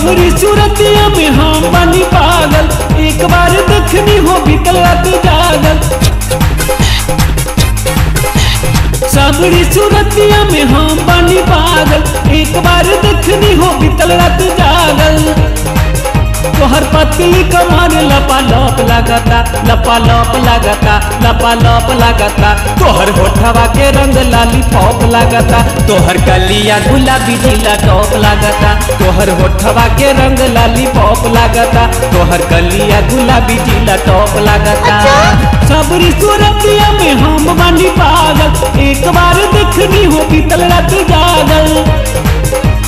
सबरी सूरतिया में हम बनी पागल, एक बार देखनी हो बीतल रात जागल। सबरी सूरतिया में हम बनी पागल, एक बार देखनी हो बीतल रात जागल। तोहर पतली कमर लपा लप लागता, लपा लप लागता, लपा लप लागता। तोहर होठवा के रंग लाली पॉप लागता, तोहर गलिया गुलाबी जिला टॉप लागता। तोहर होठवा के रंग लाली पॉप लागता, तोहर गलिया गुलाबी जिला टॉप लागता। सबरी सूरतिया में हम बनी पागल, एक बार देखनी हो बीतल रात जागल।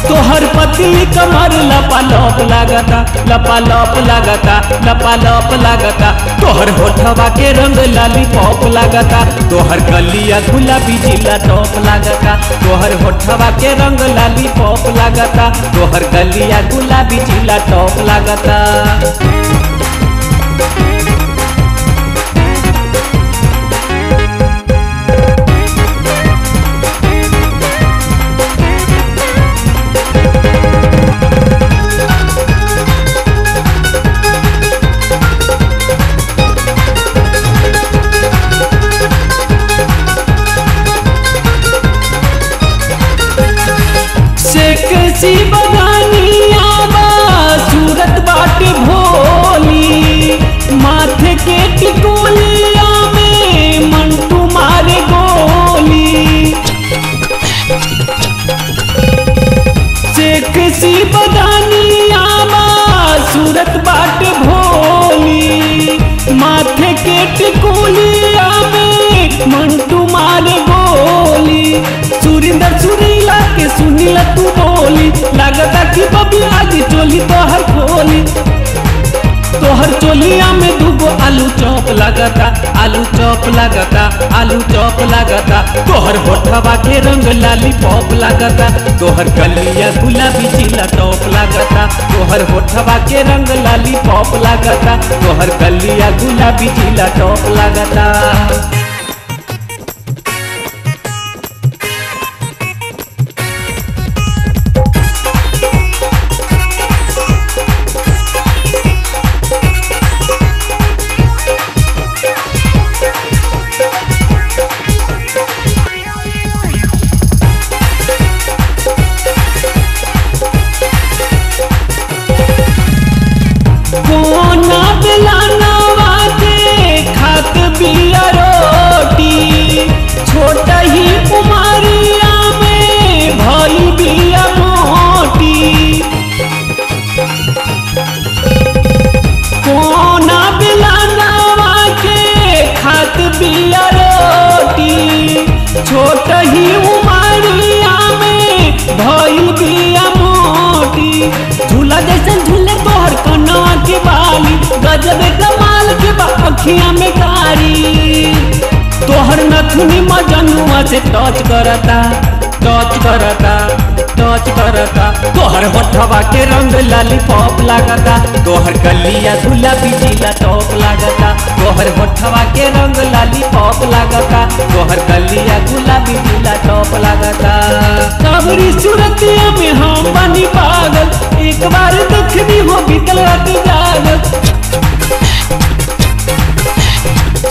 तोहर पतली कमर लपा लप लागता, लपा लप लागता, लपा लप लागता। तोहर होठवा के रंग लाली पॉप लागता, तोहर गलिया गुलाबी जिला टॉप लागता। तोहर होठवा के रंग लाली पॉप लागता, तोहर गलिया गुलाबी जिला टॉप लागता। सेक्सी बगानिया बा सूरत बाट भोली, माथे के टिकोलिया में मंटू मारे गोली। सेक्सी बगानिया बा सूरत बाट भोली, माथे के टिकोलिया में मंटू मारे गोली। सुरिंदर सुरीला के सुनीला तू बोली, लागता कि बबी आज चोली तोहर खोली। तोहर चोलिया में दूगो आलू चॉप लागता, आलू चॉप लागता, आलू चॉप लागता। तोहर होठवा के रंग लाली पॉप लागता, तोहर गलिया गुलाबी जिला टॉप लागता। तोहर होठवा के रंग लाली पॉप लागता, तोहर गलिया गुलाबी जिला टॉप लागता। कोना बेलानवा के खात बिया रोटी, छोटा ही उमरिया में भइल बिया मोटी। कोना बेलानवा के खात बिया रोटी, छोटा ही उमरिया में भइल बिया मोटी। झूला जैसे झूले तोहर कनवा के बाली, गजब कमाल के बा अखियां में कारी। तोहर नथुनी मजनुआ से टच करता, टच करता, टच करता। तोहर होठवा के रंग लाली पॉप लागता, तोहर गलिया गुलाबी जिला टॉप लागता। तोहर होठवा के रंग लाली पॉप लागता, तोहर गलिया गुलाबी जिला टॉप लागता। सबरी सूरतिया में हम बनी पागल, एक बार देखनी हो बीतल रात जागल।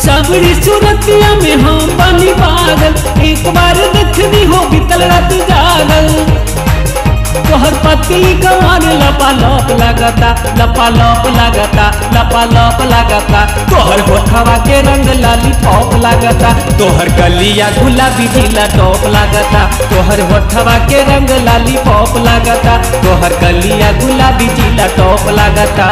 सबरी सूरतिया में हम बनी पागल, एक बार देखनी हो बीतल रात जागल। तोहर पतली कमर लपा लप लागता, लपा लप लागता, लपा लप लागता। तोहर होठवा के रंग लाली पॉप लागता, तोहर गलिया गुलाबी जिला टॉप लागता। तोहर होठवा के रंग लाली पॉप लागता, तोहर गलिया गुलाबी जिला टॉप लागता।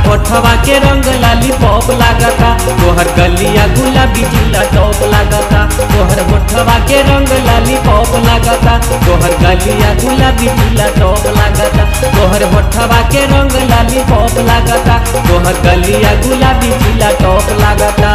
होठवा के रंग लाली पॉप लागता, तोहर गलिया गुलाबी जिला टॉप लागता। तोहर होठवा के रंग लाली पॉप लागता, तोहर गलिया गुलाबी जिला टॉप लागता। तोहर होठवा के रंग लाली पॉप लागता, तोहर गलिया गुलाबी जिला टॉप लागता।